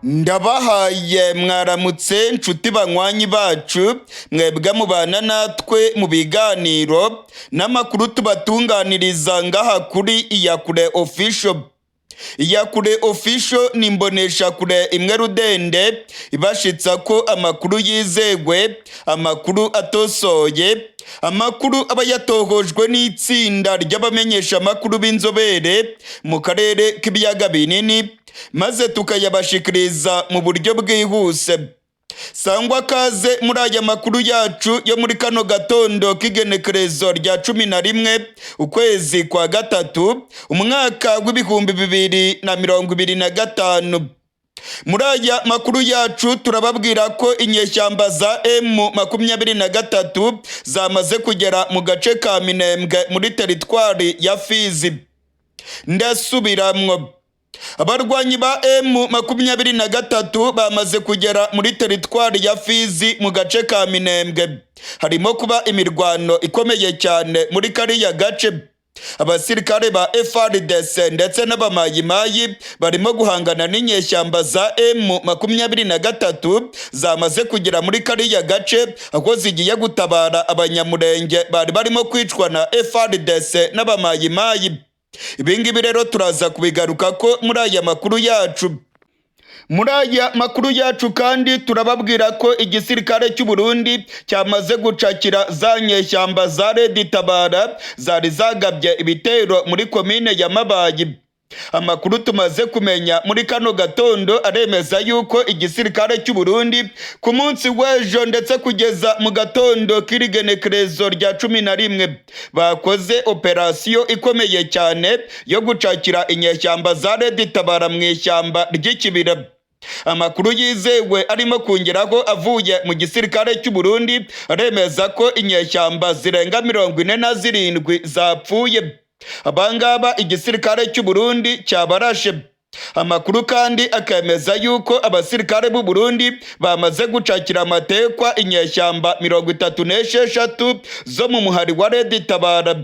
Ndabahaye mwaramutse nshuti banywanyi bacu, mwebwe mubana natwe mu biganiro n'amakuru tubatunganiriza ngaha kuri Iyakure Official. Iyakure Official ni imboneshakure imwe rudende ibashitsa ko amakuru yizegwe, amakuru atosoye, amakuru aba yatohojwe n'itsinda ry'abamenyeshamakuru b'inzobere mu karere k'ibiyaga binini, maze tukayabashikiriza mu buryo bwihuse. Sangwa kaze muri aya makuru yacu yo muri kano gatondo k'igenekerezo rya 11 ukwezi kwa gatatu umwaka w'2025. Muri aya makuru yacu turababwira ko inyeshyamba za M23 zamaze kugera mu gace ka Minembwe muri teritwari ya Fizi. Ndasubiramwo, abarwanyi ba M23 bamaze kugera muri teritwari ya Fizi mu gace ka Minembwe. Harimo kuba imirwano ikomeye cyane muri kariya gace. Abasirikare ba FARDC ndetse n'abamayimayi barimo guhangana n'inyeshyamba za M23 zamaze kugera muri kariya gace, aho zigiye gutabara Abanyamurenge bari barimo kwicwa na FARDC n'abamayimayi. Ibingibi rero turaza kubigaruka ko muri aya makuru yacu. Muri aya makuru yacu kandi turababwira ko igisirikare cy'u Burundi cyamaze gucakira za nyeshyamba za Red Tabara zari zagabye ibitero muri komine ya Mabayi. Amakuru tumaze kumenya muri kano gatondo aremeza yuko igisirikare cy'u Burundi ku munsi w'ejo ndetse kugeza mu gatondo k'irigenekerezo rya 11 bakoze operasiyo ikomeye cyane yo gucakira inyeshyamba za Red Tabara mu ishyamba ry'Ikibira. Amakuru yizewe arimo kongeraho avuye mu gisirikare cy'u Burundi aremeza ko inyeshyamba zirenga 47 zapfuye. Abangaba igisirikare cy'u Burundi cyabarashe. Amakuru kandi akemeza yuko abasirikare b'u Burundi bamaze gucakira amatekwa inyeshyamba 36 zo mu muhari wa Red Tabara.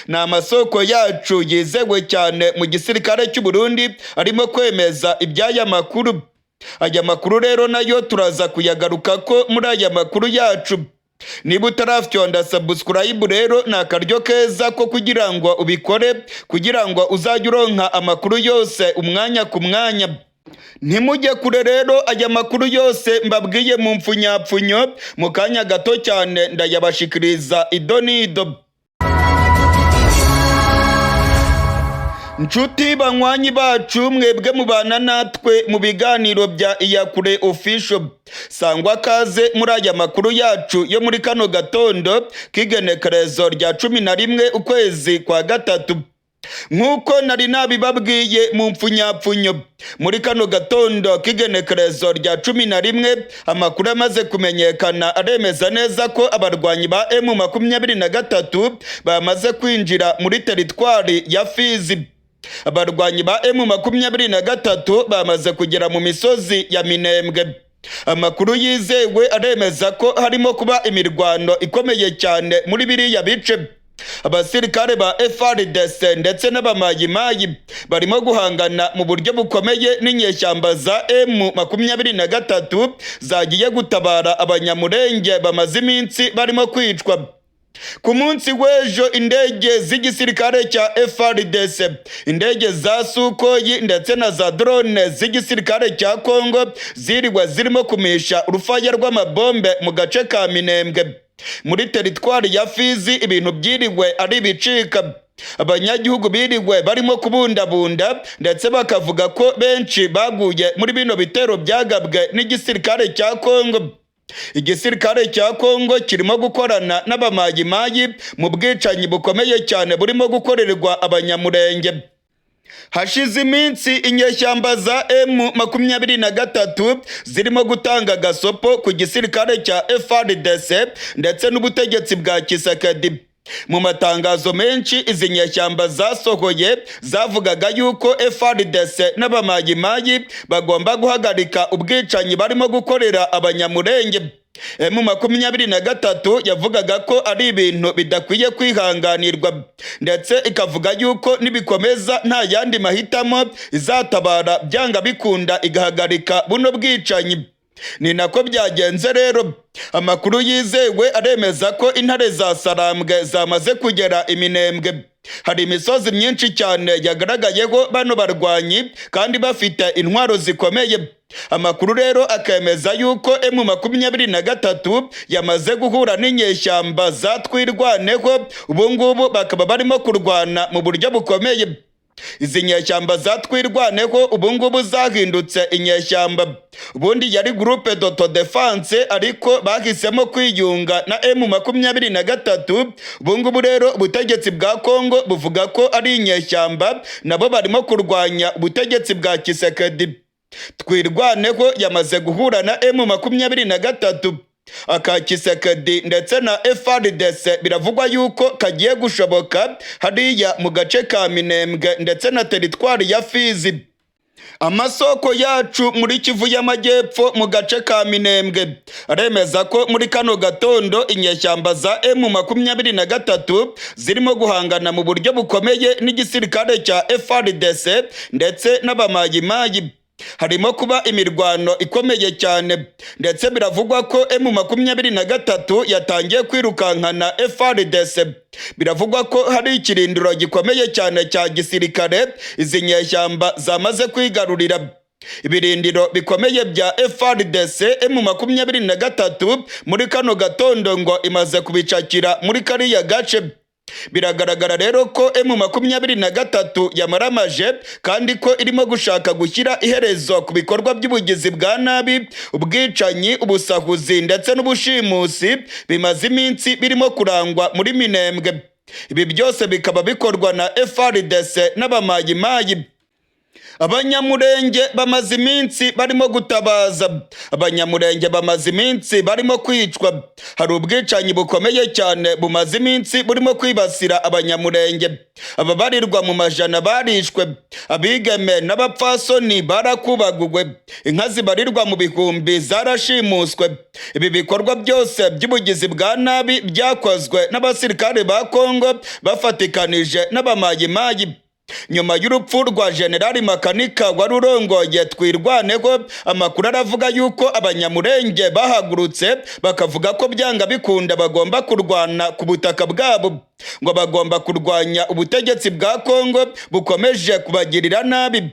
Ni amasoko yacu yizewe cyane mu gisirikare cy'u Burundi arimo kwemeza iby'aya makuru. Aya makuru rero nayo turaza kuyagaruka ko muri aya makuru yacu. Niba utarafyonda subscribe rero ni akaryo keza ko kugira ngo ubikore, kugira ngo uzajye uronka amakuru yose umwanya ku mwanya. Ntimujye kure rero, aya makuru yose mbabwiye mu mfunyapfunyo mu kanya gato cyane ndayabashikiriza ido n'ido. Nshuti banywanyi bacu, mwebwe mubana natwe mu biganiro bya Iyakure Official, sangwa kaze muri aya makuru yacu yo muri kano gatondo k'igenekerezo rya 11 ukwezi kwa gatatu. Nk'uko nari nabibabwiye mu mfunyapfunyo, muri kano gatondo k'igenekerezo rya 11 amakuru amaze kumenyekana aremeza neza ko abarwanyi ba M23 bamaze kwinjira muri teritwari ya Fizi. Abarwanyi ba M23 bamaze kugera mu misozi ya Minembwe. Amakuru yizewe aremeza ko harimo kuba imirwano ikomeye cyane muri biriya bice. Abasirikare ba FARDC ndetse n'abamayimayi barimo guhangana mu buryo bukomeye n'inyeshyamba za M23 zagiye gutabara Abanyamurenge bamaze iminsi barimo kwicwa. Ku munsi w'ejo indege z'igisirikare cya FARDC, indege za Sukhoi ndetse na za drone z'igisirikare cya Kongo ziriwe zirimo kumisha urufaya rw'amabombe mu gace ka Minembwe. Muri teritwari ya Fizi ibintu byiriwe ari ibicika. Abanyagihugu biriwe barimo kubundabunda ndetse bakavuga ko benshi baguye muri bino bitero byagabwe n'igisirikare cya Kongo. Igisirikare cya Kongo kirimo gukorana n'abamayimayi mu bwicanyi bukomeye cyane burimo gukorerwa Abanyamurenge. Hashize iminsi inyeshyamba za M23 zirimo gutanga gasopo ku gisirikare cya FARDC ndetse n'ubutegetsi bwa Tshisekedi. Mu matangazo menshi izi nyeshyamba zasohoye zavugaga yuko FARDC n'abamayimayi bagomba guhagarika ubwicanyi barimo gukorera Abanyamurenge. M23 yavugaga ko ari ibintu bidakwiye kwihanganirwa, ndetse ikavuga yuko nibikomeza nta yandi mahitamo izatabara byanga bikunda igahagarika buno bwicanyi. Ni nako byagenze rero. Amakuru yizewe aremeza ko intare za Sarambwe zamaze kugera iminembwe. Hari imisozi myinshi cyane yagaragayeho bano barwanyi kandi bafite intwaro zikomeye. Amakuru rero akemeza yuko M23 yamaze guhura n'inyeshyamba za Twirwaneho, ubu ngubu bakaba barimo kurwana mu buryo bukomeye. Izi nyeshyamba za Twirwaneho ubu ngubu zahindutse inyeshyamba. Ubundi yari groupe d'autodéfense, ariko bahisemo kwiyunga na M23. Ubu ngubu rero ubutegetsi bwa Kongo buvuga ko ari inyeshyamba, nabo barimo kurwanya ubutegetsi bwa Tshisekedi. Twirwaneho yamaze guhura na M23. Aka Tshisekedi ndetse na FARDC biravugwa yuko kagiye gushoboka hariya mu gace ka Minembwe ndetse na teritwari ya Fizi. Amasoko yacu muri Kivu y'Amajyepfo mu gace ka Minembwe aremeza ko muri kano gatondo inyeshyamba za M23 zirimo guhangana mu buryo bukomeye n'igisirikare cya FARDC ndetse n'abamayimayi. Harimo kuba imirwano ikomeye cyane, ndetse biravugwa ko M23 yatangiye kwirukankana FARDC. Biravugwa ko hari ikirindiro gikomeye cyane cya gisirikare izi nyeshyamba zamaze kwigarurira. Ibirindiro bikomeye bya FARDC, M23 muri kano gatondo ngo imaze kubicakira muri kariya gace. Biragaragara rero ko M23 yamaramaje kandi ko irimo gushaka gushyira iherezo ku bikorwa by'ubugizi bwa nabi, ubwicanyi, ubusahuzi ndetse n'ubushimusi bimaze iminsi birimo kurangwa muri Minembwe. Ibi byose bikaba bikorwa na FARDC n'abamayimayi. Abanyamurenge bamaze iminsi barimo gutabaza. Abanyamurenge bamaze iminsi barimo kwicwa. Hari ubwicanyi bukomeye cyane bumaze iminsi burimo kwibasira abanyamurenge. Ababarirwa mu majana barishwe, abigeme n'abapfasoni barakubagugwe, inka zibarirwa mu bihumbi zarashimuswe. Ibi bikorwa byose by'ubugizi bwa nabi byakozwe n'abasirikare ba Kongo bafatikanije n'abamayimayi. Nyuma y'urupfu rwa Generali Makanika wari urongoye Twirwaneho, amakuru aravuga yuko abanyamurenge bahagurutse bakavuga ko byanga bikunda bagomba kurwana ku butaka bwabo, ngo bagomba kurwanya ubutegetsi bwa Kongo bukomeje kubagirira nabi.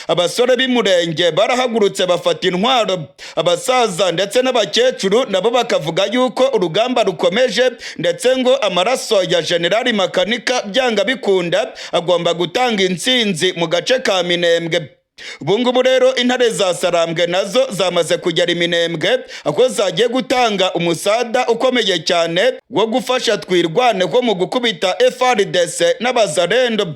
Abasore b'Imurenge barahagurutse bafata intwaro, abasaza ndetse n'abakecuru nabo bakavuga yuko urugamba rukomeje, ndetse ngo amaraso ya Generali Makanika byanga bikunda agomba gutanga intsinzi mu gace ka Minembwe. Ubu ngubu rero intare za Sarambwe nazo zamaze kugera Iminembwe, aho zagiye gutanga umusada ukomeye cyane wo gufasha Twirwaneho mu gukubita FARDC n'abazarendo.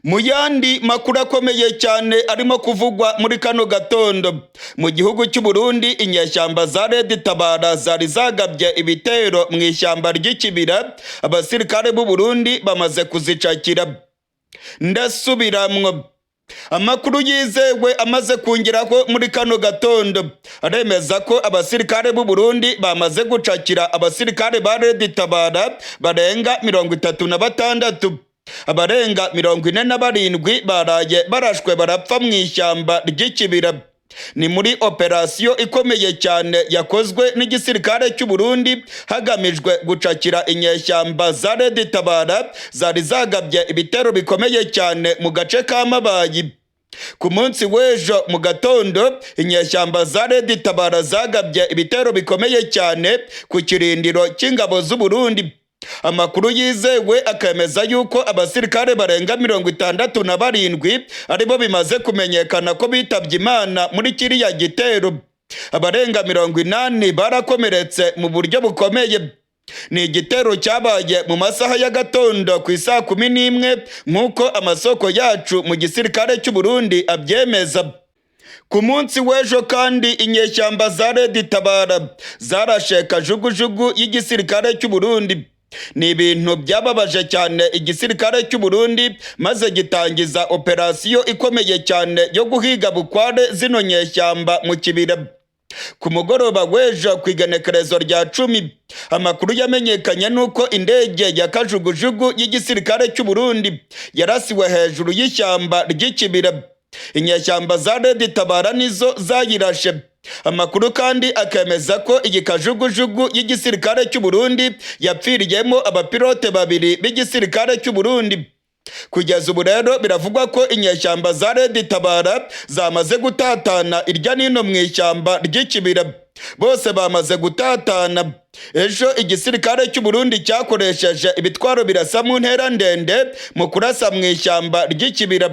Mu yandi makuru akomeye cyane arimo kuvugwa muri kano gatondo, mu gihugu cy'u Burundi inyeshyamba za Red Tabara zari zagabye ibitero mu ishyamba ry'Ikibira, abasirikare b'u Burundi bamaze kuzicakira. Ndasubiramwo, amakuru yizewe amaze kungeraho muri kano gatondo aremeza ko abasirikare b'u Burundi bamaze gucakira abasirikare ba Red Tabara barenga 36. Abarenga 47 baraye barashwe barapfa mu ishyamba ry'Ikibira. Ni muri operasiyo ikomeye cyane yakozwe n'igisirikare cy'u Burundi hagamijwe gucakira inyeshyamba za Red Tabara zari zagabye ibitero bikomeye cyane mu gace ka Mabayi. Ku munsi w'ejo mu gatondo, inyeshyamba za Red Tabara zagabye ibitero bikomeye cyane ku kirindiro cy'ingabo z'u Burundi. Amakuru yizewe akemeza yuko abasirikare barenga 67 aribo bimaze kumenyekana ko bitabye Imana muri kiriya gitero. Abarenga 80 barakomeretse mu buryo bukomeye. Ni igitero cyabaye mu masaha y'agatondo ku isaa 11, nk'uko amasoko yacu mu gisirikare cy'u Burundi abyemeza. Ku munsi w'ejo kandi inyeshyamba za Red Tabara zarashe kajugujugu y'igisirikare cy'u Burundi. Ni ibintu byababaje cyane igisirikare cy'u Burundi, maze gitangiza operasiyo ikomeye cyane yo guhiga bukware zino nyeshyamba mu kibira. Ku mugoroba w'ejo ku igenekerezo rya 10, amakuru yamenyekanye nuko indege ya kajugujugu y'igisirikare cy'u Burundi yarasiwe hejuru y'ishyamba ry'ikibira. Inyeshyamba za Red Tabara nizo zayirashe. Amakuru kandi akemeza ko iyi kajugujugu y'igisirikare cy'u Burundi yapfiriyemo abapilote babiri b'igisirikare cy'u Burundi. Kugeza ubu rero biravugwa ko inyeshyamba za Red Tabara zamaze gutatana irya nino mu ishyamba ry'ikibira. Bose bamaze gutatana. Ejo igisirikare cy'u Burundi cyakoresheje ibitwaro birasa mu ntera ndende mu kurasa mu ishyamba ry'ikibira.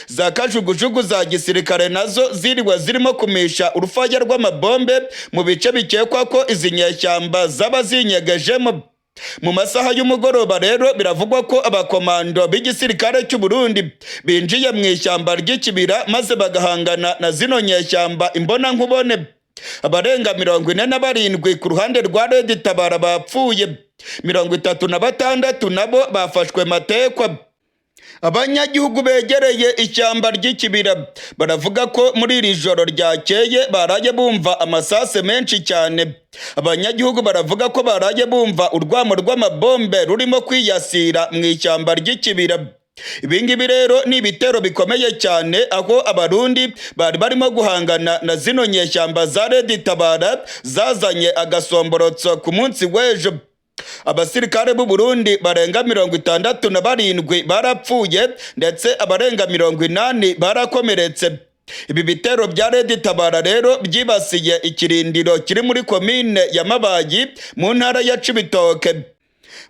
Za kajugujugu za gisirikare nazo ziriwe zirimo kumisha urufaya rw'amabombe mu bice bikekwa ko izi nyeshyamba zaba zinyegejemo. Mu masaha y'umugoroba rero biravugwa ko abakomando b'igisirikare cy'u Burundi binjiye mu ishyamba ry'ikibira maze bagahangana na zino nyeshyamba imbona nkubone. Abarenga 47 ku ruhande rwa Red Tabara bapfuye, 36 nabo bafashwe matekwa. Abanyagihugu begereye ishyamba ry'ikibira baravuga ko muri iri joro ryakeye baraye bumva amasase menshi cyane. Abanyagihugu baravuga ko baraye bumva urwamo rw'amabombe rurimo kwiyasira mu ishyamba ry'ikibira. Ibingibi rero ni ibitero bikomeye cyane, aho abarundi bari barimo guhangana na zino nyeshyamba za Red Tabara zazanye agasomborotso ku munsi w'ejo. Abasirikare b'u Burundi barenga 67 barapfuye, ndetse abarenga 80 barakomeretse. Ibi bitero bya Red Tabara rero byibasiye ikirindiro kiri muri komine ya Mabayi mu ntara ya Cibitoke.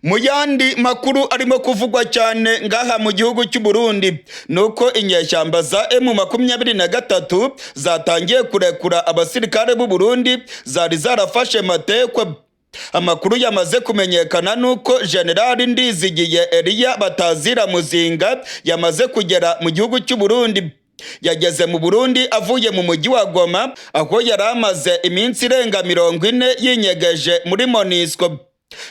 Mu yandi makuru arimo kuvugwa cyane ngaha mu gihugu cy'u Burundi nuko inyeshyamba za M23 zatangiye kurekura abasirikare b'u Burundi zari zarafashe matekwa. Amakuru yamaze kumenyekana nuko General Ndizigiye Eliya Batazira Muzinga yamaze kugera mu gihugu cy'u Burundi. Yageze mu Burundi avuye mu mujyi wa Goma, aho yari amaze iminsi irenga 40 yinyegeje muri MONUSCO.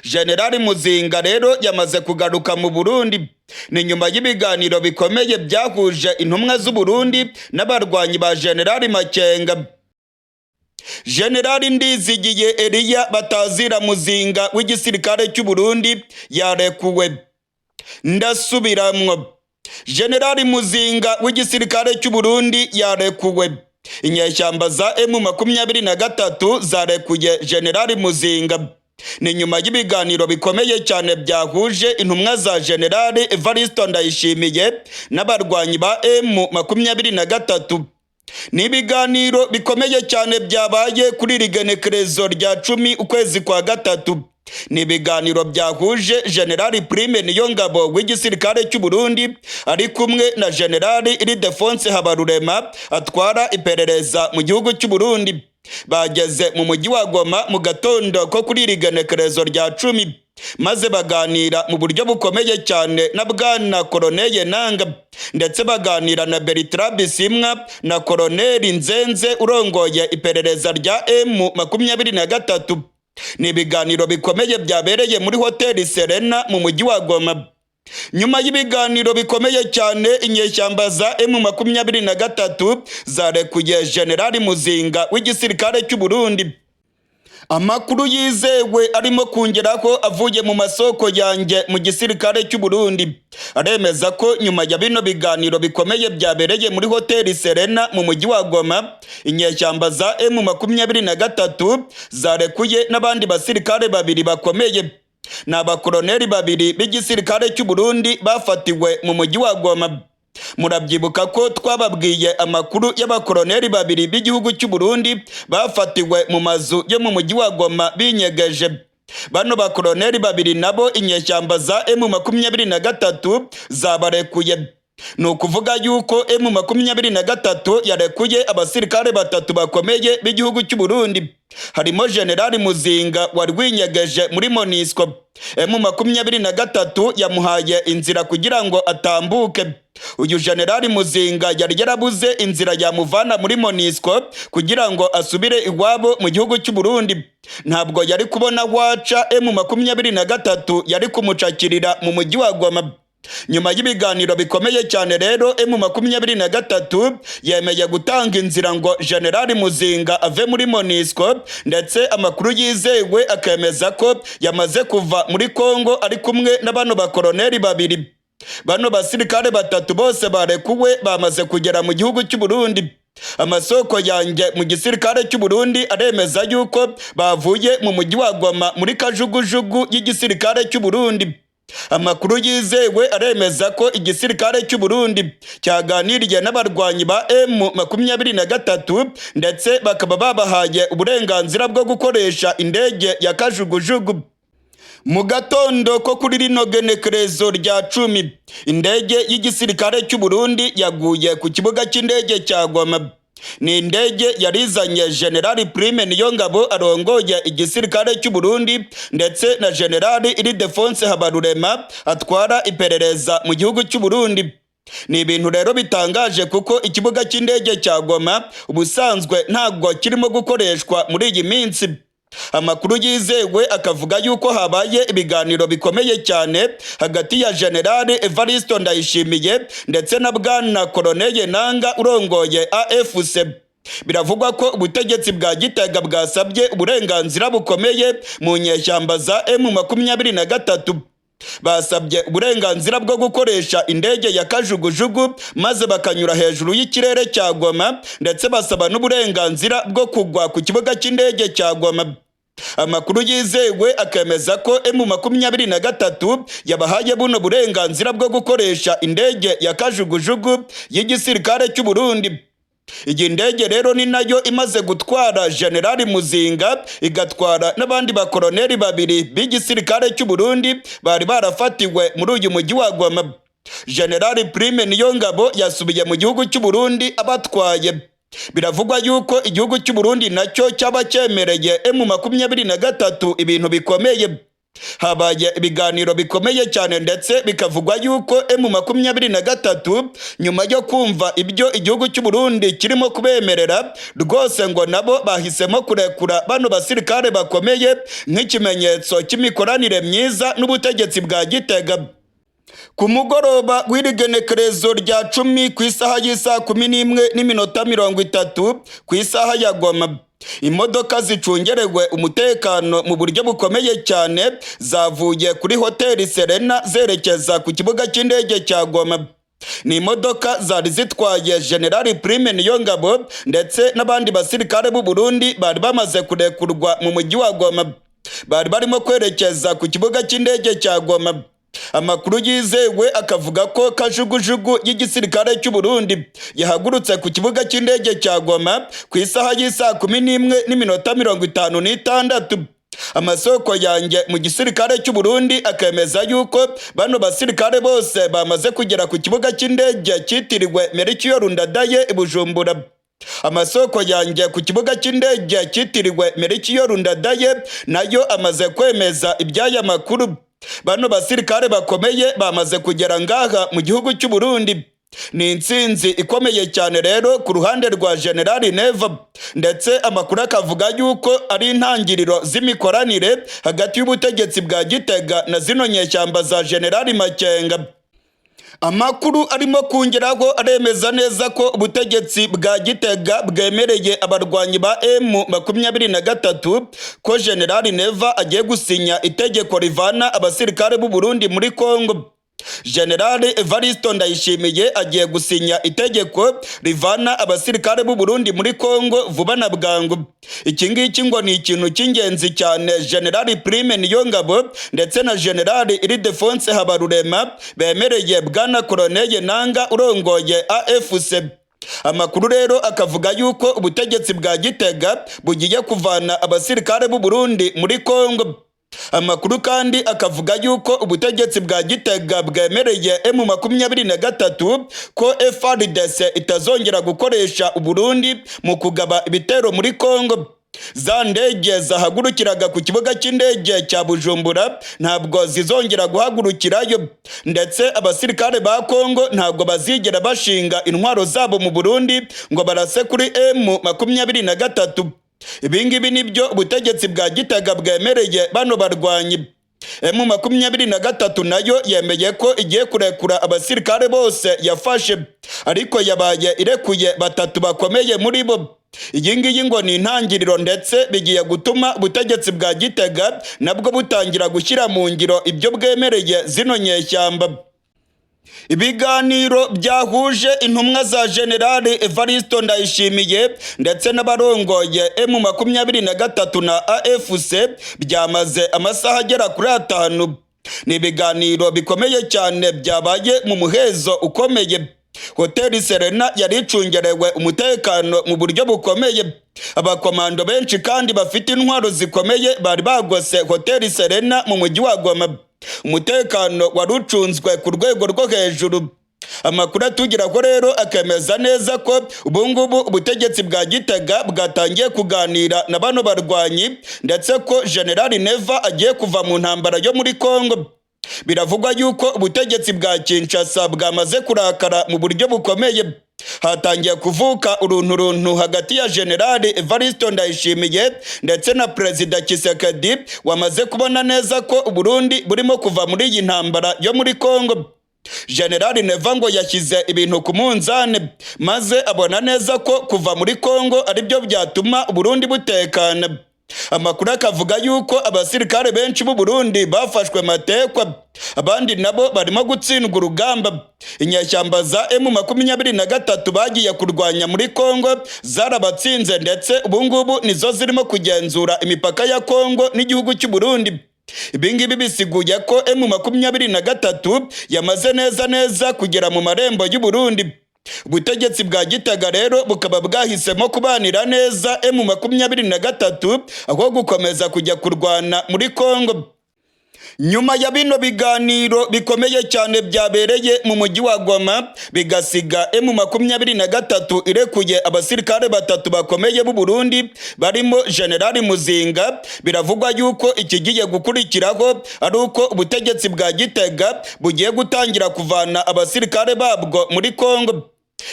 General Muzinga rero yamaze kugaruka mu Burundi. Ni nyuma y'ibiganiro bikomeye byahuje intumwa z'u Burundi n'abarwanyi ba General Makenga. General Ndizigiye Eliya Batazira Muzinga w'igisirikare cy'u Burundi yarekuwe. Ndasubiramwo, General Muzinga w'igisirikare cy'u Burundi yarekuwe. Inyeshyamba za M23 zarekuye General Muzinga. Ni nyuma y'ibiganiro bikomeye cyane byahuje intumwa za General Evariste Ndayishimiye n'abarwanyi ba M23. Ni ibiganiro bikomeye cyane byabaye kuri iri genekerezo rya 10 ukwezi kwa gatatu. Ni ibiganiro byahuje General Prime Niyongabo w'igisirikare cy'u Burundi ari kumwe na General Ildefonse Habarurema atwara iperereza mu gihugu cy'u Burundi. Bageze mu mujyi wa Goma mu gatondo ko kuri iri genekerezo rya 10, maze baganira mu buryo bukomeye cyane na Bwana Koloneli Nanga, ndetse baganira na Bertrand Bisimwa na Koloneli Nzenze urongoye iperereza rya M23. Ni ibiganiro bikomeye byabereye muri Hoteli Serena mu mujyi wa Goma. Nyuma y'ibiganiro bikomeye cyane, inyeshyamba za M23 zarekuye General Muzinga w'igisirikare cy'u Burundi. Amakuru yizewe arimo kongeraho avuye mu masoko yanjye mu gisirikare cy'u Burundi aremeza ko nyuma ya bino biganiro bikomeye byabereye muri Hoteli Serena mu mujyi wa Goma, inyeshyamba za M23 zarekuye n'abandi basirikare babiri bakomeye. Ni abakoloneli babiri b'igisirikare cy'u Burundi bafatiwe mu mujyi wa Goma. Murabyibuka ko twababwiye amakuru y'abakoloneli babiri b'igihugu cy'u Burundi bafatiwe mu mazu yo mu mujyi wa Goma binyegeje. Bano bakoloneli babiri nabo inyeshyamba za M23 zabarekuye. Ni ukuvuga yuko M23 yarekuye abasirikare batatu bakomeye b'igihugu cy'u Burundi, harimo General Muzinga wari winyegeje muri MONUSCO. M23 yamuhaye inzira kugira ngo atambuke. Uyu General Muzinga yari yarabuze inzira yamuvana muri MONUSCO kugira ngo asubire iwabo mu gihugu cy'u Burundi. Ntabwo yari kubona waca M23 yari kumucakirira mu mujyi wa Goma. Nyuma y'ibiganiro bikomeye cyane rero, M23 yemeye gutanga inzira ngo General Muzinga ave muri MONUSCO, ndetse amakuru yizewe akemeza ko yamaze kuva muri Kongo ari kumwe na bano bakoroneri babiri. Bano basirikare batatu bose barekuwe bamaze kugera mu gihugu cy'u Burundi. Amasoko yanjye mu gisirikare cy'u Burundi aremeza yuko bavuye mu mujyi wa Goma muri kajugujugu y'igisirikare cy'u Burundi. Amakuru yizewe aremeza ko igisirikare cy'u Burundi cyaganiriye n'abarwanyi ba M23, ndetse bakaba babahaye uburenganzira bwo gukoresha indege ya kajugujugu. Mu gatondo ko kuri rino genekerezo rya 10, indege y'igisirikare cy'u Burundi yaguye ku kibuga cy'indege cya Goma. Ni indege yarizanye General Prime Niyongabo arongoye igisirikare cy'u Burundi, ndetse na General Ildefonse Habarurema atwara iperereza mu gihugu cy'u Burundi. Ni ibintu rero bitangaje, kuko ikibuga cy'indege cya Goma ubusanzwe ntabwo kirimo gukoreshwa muri iyi minsi. Amakuru yizewe akavuga yuko habaye ibiganiro bikomeye cyane hagati ya General Evaristo Ndayishimiye ndetse na Bwana Colonel Nanga urongoye AFC. Biravugwa ko ubutegetsi bwa Gitega bwasabye uburenganzira bukomeye mu nyeshyamba za M23. Basabye uburenganzira bwo gukoresha indege ya kajugujugu maze bakanyura hejuru y'ikirere cya Goma, ndetse basaba n'uburenganzira bwo kugwa ku kibuga cy'indege cya Goma. Amakuru yizewe akemeza ko M23 yabahaye buno burenganzira bwo gukoresha indege ya kajugujugu y'igisirikare cy'u Burundi. Iyi ndege rero ni nayo imaze gutwara General Muzinga, igatwara n'abandi bakoroneri babiri b'igisirikare cy'u Burundi bari barafatiwe muri uyu mujyi wa Goma. General Prime Niyongabo yasubiye mu gihugu cy'u Burundi abatwaye. Biravugwa yuko igihugu cy'u Burundi nacyo cyaba cyemereye M23 ibintu bikomeye. Habaye ibiganiro bikomeye cyane, ndetse bikavugwa yuko M23 nyuma yo kumva ibyo igihugu cy'u Burundi kirimo kubemerera rwose, ngo nabo bahisemo kurekura bano basirikare bakomeye nk'ikimenyetso cy'imikoranire myiza n'ubutegetsi bwa Gitega. Ku mugoroba w'irigenekerezo rya 10, ku isaha y'isaa 11:30 ku isaha ya Goma, imodoka zicungerewe umutekano mu buryo bukomeye cyane zavuye kuri Hoteli Serena zerekeza ku kibuga cy'indege cya Goma. Ni imodoka zari zitwaye General Prime Niyongabo ndetse n'abandi basirikare b'u Burundi bari bamaze kurekurwa mu mujyi wa Goma. Bari barimo kwerekeza ku kibuga cy'indege cya Goma. Amakuru yizewe akavuga ko kajugujugu y'igisirikare cy'u Burundi yahagurutse ku kibuga cy'indege cya Goma ku isaha y'isaa 11:56. Amasoko yanjye mu gisirikare cy'u Burundi akemeza yuko bano basirikare bose bamaze kugera ku kibuga cy'indege cyitiriwe Melchior Ndadaye i Bujumbura. Amasoko yanjye ku kibuga cy'indege cyitiriwe Melchior Ndadaye nayo amaze kwemeza iby'aya makuru. Bano basirikare bakomeye bamaze kugera ngaha mu gihugu cy'u Burundi. Ni intsinzi ikomeye cyane rero ku ruhande rwa General Neva, ndetse amakuru akavuga yuko ari intangiriro z'imikoranire hagati y'ubutegetsi bwa Gitega na zino nyeshyamba za General Makenga. Amakuru arimo kungeraho aremeza neza ko ubutegetsi bwa Gitega bwemereye abarwanyi ba M23 ko General Neva agiye gusinya itegeko rivana abasirikare b'u Burundi muri Kongo. General Evaristo Ndayishimiye agiye gusinya itegeko rivana abasirikare b'u Burundi muri Kongo vuba na bwangu. Iki ngiki ngo ni ikintu cy'ingenzi cyane General Prime Niyongabo ndetse na General Ildefonse Habarurema bemereye Bwana Colonel Nanga urongoye AFC. Amakuru rero akavuga yuko ubutegetsi bwa Gitega bugiye kuvana abasirikare b'u Burundi muri Kongo. Amakuru kandi akavuga yuko ubutegetsi bwa Gitega bwemereye M23 ko FARDC itazongera gukoresha Uburundi mu kugaba ibitero muri Kongo. Za ndege zahagurukiraga ku kibuga cy'indege cya Bujumbura ntabwo zizongera guhagurukirayo, ndetse abasirikare ba Kongo ntabwo bazigera bashinga intwaro zabo mu Burundi ngo barase kuri M23. Ibingibi nibyo ubutegetsi bwa Gitega bwemereye bano barwanyi. M23 nayo yemeye ko igiye kurekura abasirikare bose yafashe, ariko yabaye irekuye batatu bakomeye muri bo. Iyi ngiyi ngo ni intangiriro, ndetse bigiye gutuma ubutegetsi bwa Gitega nabwo butangira gushyira mu ngiro ibyo bwemereye zino nyeshyamba. Ibiganiro byahuje intumwa za Generali Evaristo Ndayishimiye ndetse n'abarongoye M23 na AFC byamaze amasaha agera kuri 5. Ni ibiganiro bikomeye cyane byabaye mu muhezo ukomeye. Hoteli Serena yari icungerewe umutekano mu buryo bukomeye. Abakomando benshi kandi bafite intwaro zikomeye bari bagose Hoteli Serena mu mujyi wa Goma. Umutekano wari ucunzwe ku rwego rwo hejuru. Amakuru atugeraho rero akemeza neza ko ubungubu ubutegetsi bwa Gitega bwatangiye kuganira na bano barwanyi, ndetse ko General Neva agiye kuva mu ntambara yo muri Kongo. Biravugwa yuko ubutegetsi bwa Kinshasa bwamaze kurakara mu buryo bukomeye. Hatangiye kuvuka urunturuntu hagati ya General Evaristo Ndayishimiye ndetse na Perezida Tshisekedi, wamaze kubona neza ko Burundi burimo kuva muri iyi ntambara yo muri Kongo. General Neva ngo yashyize ibintu ku munzani, maze abona neza ko kuva muri Kongo aribyo byatuma Burundi butekana. Amakuru akavuga yuko abasirikare benshi b'u Burundi bafashwe matekwa, abandi nabo barimo gutsindwa urugamba. Inyeshyamba za M23 bagiye kurwanya muri Kongo zarabatsinze, ndetse ubungubu nizo zirimo kugenzura imipaka ya Kongo n'igihugu cy'u Burundi. Ibingibi bisiguye ko M23 yamaze neza neza kugera mu marembo y'u Burundi. Ubutegetsi bwa Gitega rero bukaba bwahisemo kubanira neza M23 aho gukomeza kujya kurwana muri Kongo. Nyuma ya bino biganiro bikomeye cyane byabereye mu mujyi wa Goma, bigasiga M23 irekuye abasirikare batatu bakomeye b'u Burundi barimo General Muzinga, biravugwa yuko ikigiye gukurikiraho ari uko ubutegetsi bwa Gitega bugiye gutangira kuvana abasirikare babwo muri Kongo.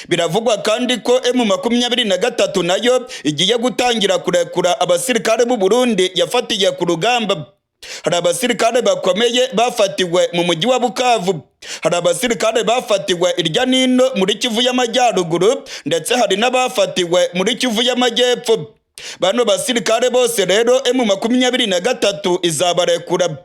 Biravugwa kandi ko M23 nayo igiye gutangira kurekura abasirikare b'u Burundi yafatiye ku rugamba. Hari abasirikare bakomeye bafatiwe mu mujyi wa Bukavu, hari abasirikare bafatiwe irya nino muri Kivu y'Amajyaruguru, ndetse hari n'abafatiwe muri Kivu y'Amajyepfo. Bano basirikare bose rero M23 izabarekura.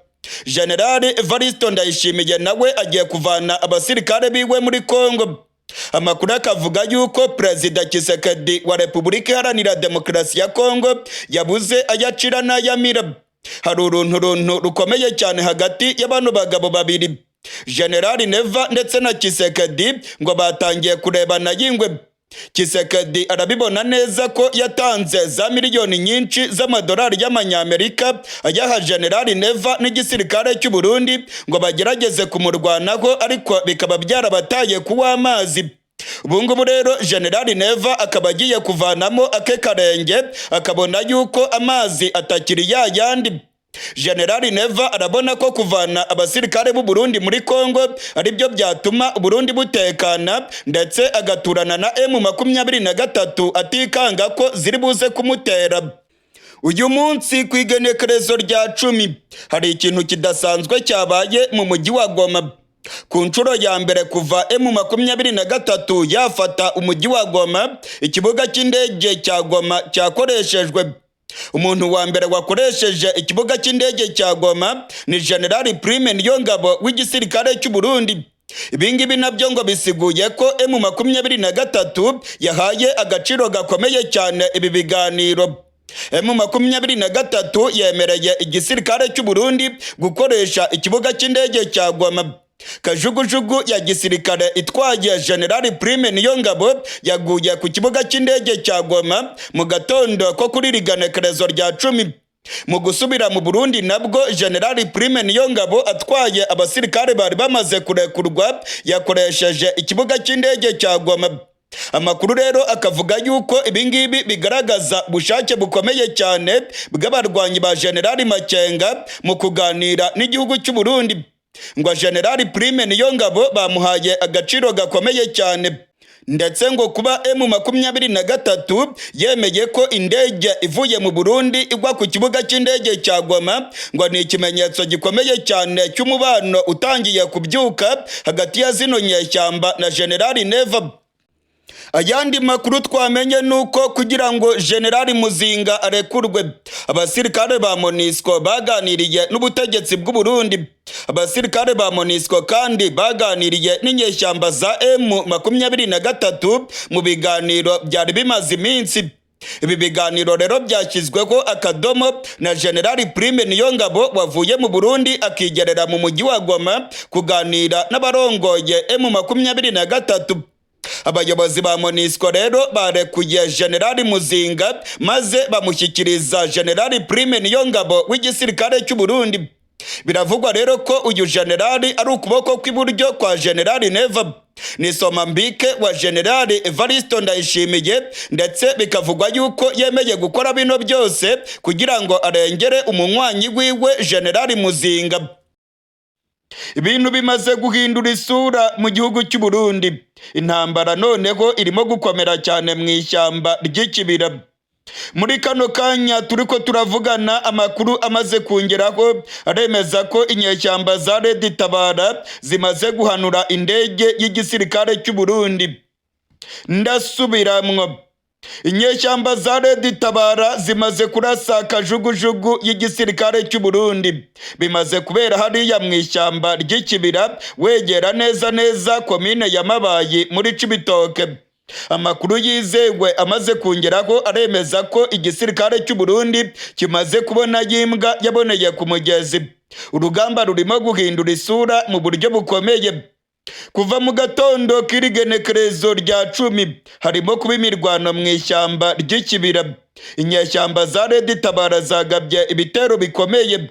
General Evaristo Ndayishimiye nawe agiye kuvana abasirikare biwe muri Kongo. Amakuru akavuga yuko Perezida Tshisekedi wa Repubulika Iharanira Demokarasi ya Kongo yabuze ayacira n'ayamira. Hari urunturuntu rukomeye cyane hagati y'abano bagabo babiri, General Neva ndetse na Tshisekedi, ngo batangiye kurebana y'ingwe. Tshisekedi arabibona neza ko yatanze za miliyoni nyinshi z'amadolari y'amanyamerika ayaha General Neva n'igisirikare cy'u Burundi ngo bagerageze kumurwanaho, ariko bikaba byarabataye kuwa amazi. Ubungubu rero General Neva akaba agiye kuvanamo ake karenge, akabona yuko amazi atakiri ya yandi. General Neva arabona ko kuvana abasirikare b'u Burundi muri Kongo aribyo byatuma Burundi butekana, ndetse agaturana na M23 atikanga ko ziri buze kumutera. Uyu munsi ku igenekerezo rya 10 hari ikintu kidasanzwe cyabaye mu mujyi wa Goma. Ku nshuro ya mbere kuva M23 yafata umujyi wa Goma, ikibuga cy'indege cya Goma cyakoreshejwe. Umuntu wa mbere wakoresheje ikibuga cy'indege cya Goma ni General Prime Niyongabo w'igisirikare cy'u Burundi. Ibingibi nabyo ngo bisiguye ko M23 yahaye agaciro gakomeye cyane ibi biganiro. M23 yemereye igisirikare cy'u Burundi gukoresha ikibuga cy'indege cya Goma. Kajugujugu ya gisirikare itwaye General Prime Niyongabo yaguye ku kibuga cy'indege cya Goma mu gatondo ko kuri riganekerezo rya 10. Mu gusubira mu Burundi nabwo General Prime Niyongabo atwaye abasirikare bari bamaze kurekurwa yakoresheje ikibuga cy'indege cya Goma. Amakuru rero akavuga yuko ibingibi bigaragaza ubushake bukomeye cyane bw'abarwanyi ba General Makenga mu kuganira n'igihugu cy'u Burundi. Ngo General Prime Niyongabo bamuhaye agaciro gakomeye cyane. Ndetse ngo kuba M23 yemeye ko indege ivuye mu Burundi igwa ku kibuga cy'indege cya Goma, ngo ni ikimenyetso gikomeye cyane cy'umubano utangiye kubyuka hagati ya zino nyeshyamba na Generali Neva. Ayandi makuru twamenye nuko kugira ngo Generali Muzinga arekurwe, abasirikare ba MONUSCO baganiriye n'ubutegetsi bw'u Burundi. Abasirikare ba MONUSCO kandi baganiriye n'inyeshyamba za M23 mu biganiro byari bimaze iminsi. Ibi biganiro rero byashyizweho akadomo na Generali Prime Niyongabo wavuye mu Burundi akigerera mu mujyi wa Goma kuganira n'abarongoye M23. Abayobozi ba MONUSCO rero barekuye Generali Muzinga maze bamushyikiriza Generali Prime Niyongabo w'igisirikare cy'u Burundi. Biravugwa rero ko uyu generali ari ukuboko kw'iburyo kwa Generali Neva, ni Somambike wa Generali Evaristo Ndayishimiye, ndetse bikavugwa yuko yemeye gukora bino byose kugira ngo arengere umunywanyi wiwe Generali Muzinga. Ibintu bimaze guhindura isura mu gihugu cy'u Burundi. Intambara noneho irimo gukomera cyane mu ishyamba ry'ikibira. Muri kano kanya turiko turavugana, amakuru amaze kungeraho aremeza ko inyeshyamba za Red Tabara zimaze guhanura indege y'igisirikare cy'u Burundi. Ndasubiramwo, inyeshyamba za Red Tabara zimaze kurasa kajugujugu y'igisirikare cy'u Burundi. Bimaze kubera hariya mu ishyamba ry'ikibira, wegera neza neza komine ya Mabayi muri Cibitoke. Amakuru yizewe amaze kungeraho aremeza ko igisirikare cy'u Burundi kimaze kubona yimbwa yaboneye ku mugezi. Urugamba rurimo guhindura isura mu buryo bukomeye. Kuva mu gatondo k'irigenekerezo rya 10 harimo kuba imirwano mu ishyamba ry'ikibira. Inyeshyamba za Red Tabara zagabye ibitero bikomeye.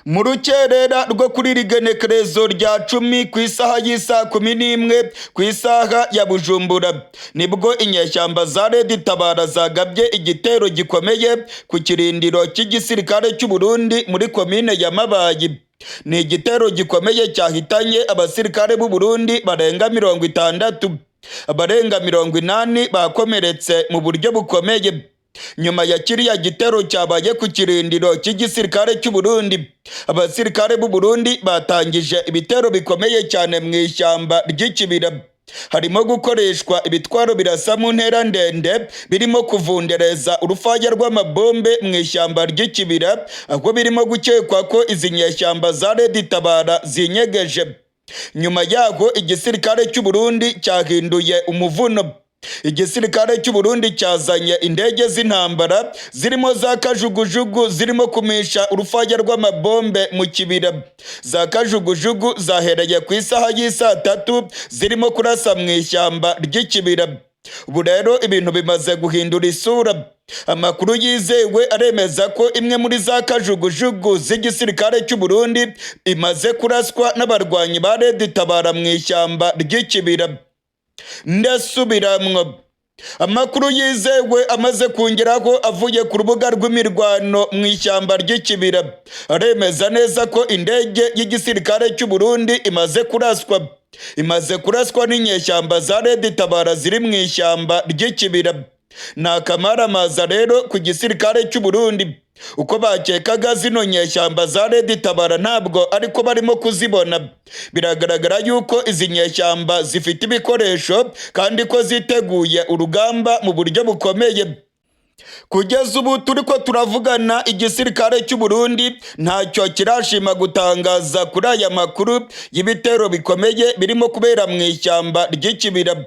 Mu rukerera rwo kuri iri genekerezo rya 10, ku isaha y'isaa 11 ku isaha ya Bujumbura, nibwo inyeshyamba za Red Tabara zagabye igitero gikomeye ku kirindiro cy'igisirikare cy'u Burundi muri komine ya Mabayi. Ni igitero gikomeye cyahitanye abasirikare b'u Burundi barenga 60, abarenga 80 bakomeretse mu buryo bukomeye. Nyuma ya kiriya gitero cyabaye ku kirindiro cy'igisirikare cy'u Burundi, abasirikare b'u Burundi batangije ibitero bikomeye cyane mu ishyamba ry'ikibira. Harimo gukoreshwa ibitwaro birasa mu ntera ndende birimo kuvundereza urufaya rw'amabombe mu ishyamba ry'ikibira, aho birimo gukekwa ko izi nyeshyamba za Red Tabara zinyegeje. Nyuma yaho igisirikare cy'u Burundi cyahinduye umuvuno. Igisirikare cy'u Burundi cyazanye indege z'intambara zirimo za kajugujugu zirimo kumisha urufaya rw'amabombe mu kibira. Za kajugujugu zahereye ku isaha y'isaa 3 zirimo kurasa mu ishyamba ry'ikibira. Ubu rero ibintu bimaze guhindura isura. Amakuru yizewe aremeza ko imwe muri za kajugujugu z'igisirikare cy'u Burundi imaze kuraswa n'abarwanyi ba Red Tabara mu ishyamba ry'ikibira. Ndasubiramwo, amakuru yizewe amaze kungeraho avuye ku rubuga rw'imirwano mu ishyamba ry'ikibira aremeza neza ko indege y'igisirikare cy'u Burundi imaze kuraswa, imaze kuraswa n'inyeshyamba za Red Tabara ziri mu ishyamba ry'ikibira. Ni akamaramaza rero ku gisirikare cy'u Burundi. Uko bakekaga zino nyeshyamba za Red Tabara ntabwo ariko barimo kuzibona. Biragaragara yuko izi nyeshyamba zifite ibikoresho kandi ko ziteguye urugamba mu buryo bukomeye. Kugeza ubu turi ko turavugana, igisirikare cy'u Burundi ntacyo kirashima gutangaza kuri aya makuru y'ibitero bikomeye birimo kubera mu ishyamba ry'ikibira.